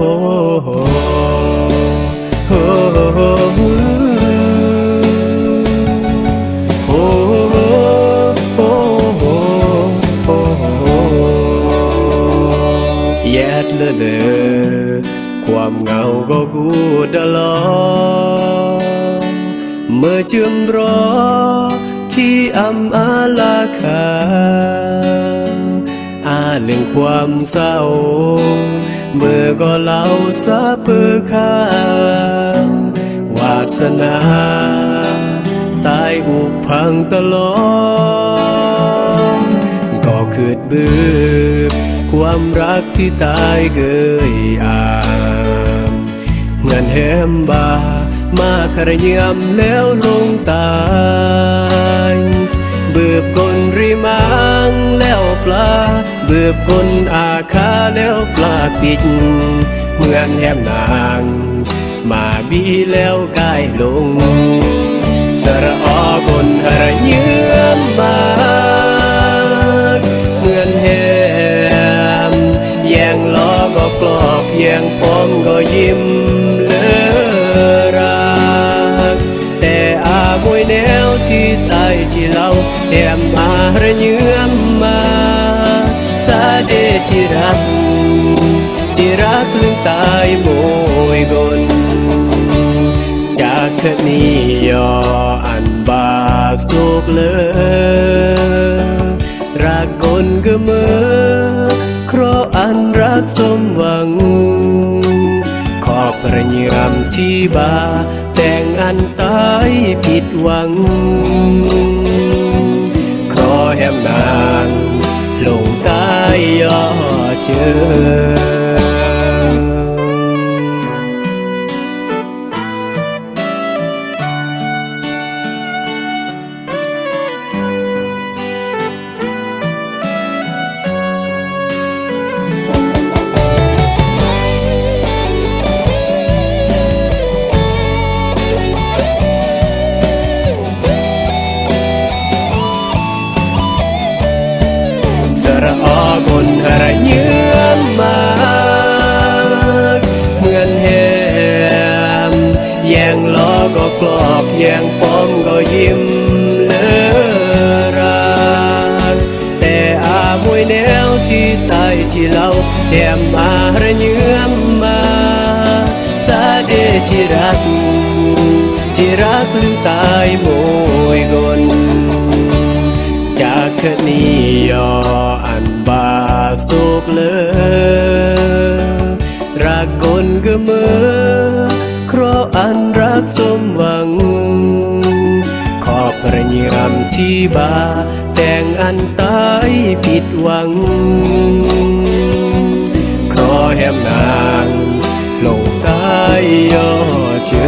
ໂອ້ໂຫ ໂອ້ໂຫ ໂອ້ໂຫ ແຢດເລີເລີ ຄວາມເຫງົາກໍກູດດະຫຼອ ເມື່ອຈຶມລໍທີ່ອຳອາລາຄາ ອາເລື່ອງຄວາມເສົ້າ ເມື່ອກໍເລົ່າສາເປີຄາ ວາດສະໜາຕາຍອຸກພັງຕະຫຼອ ກໍຄຶດບືບຄວາມລັກທີ່ຕາຍເກີຍອາມ ເຮືອນແຮມບາ ມາຄະລະຍາມແລ້ວລົງຕາຍ ບືບກົ້ນຣິມອ່າງແລ້ວປາ ບືບກົ້ນອາຄາແລ້ວປາປິດ ເໝືອນແຮມນາງ ມາບີແລ້ວກາຍລົງ ສະລະອໍກົ້ນຮະລະເຍືອມມາ ເໝືອນແຮມ ແຍງຫຼໍກໍກລອກ ແຍງປອມກໍຍິ້ມເລີລາກ ແຕ່ອາມວຍແນວທີ່ຕາຍທີ່ເລົ່າ ແຮມອາຮະເຍືອມມາ ສາເດຈິຣັກ ຈິຣັກລຶງຕາຍໂມຍກົນ ຈາກເທື່ອນີ້ຍໍອັນບາສຸກເລີ ລັກກົນກະເມີ ເຄຣາະອັນລັກສົມຫວັງ ຂອບພະຍາຍາມທີ່ບາ ແຕ່ງອັນຕາຍຜິດຫວັງ ເຄຣາະແຮມນາງ ລົງຕາຍຍໍເຈີ. ສະລະອໍກົ້ນຮະລະເຍືອມມາ ເໝືອນແຮມ ແຍງຫຼໍກໍກລອກ ແຍງປອມກໍຍິ້ມເລີຣາກ ແຕ່ອາມວຍແນວທີ່ຕາຍທີ່ເລົ່າ ແຮມອາຮະເຍືອມມາ ສາເດຈິຣັກ ຈິຣັກລຶງຕາຍໂມຍກົນ ຈາກເທື່ອນີ້ຍໍອັນບາສຸກເລີ ລັກກົນກະເມີ ເຄຣາະອັນລັກສົມຫວັງ ຂອບພະຍາຍາມທີ່ບາ ແຕ່ງອັນຕາຍຜິດຫວັງ ເຄຣາະແຮມນາງ ລົງຕາຍຍໍເຈີ.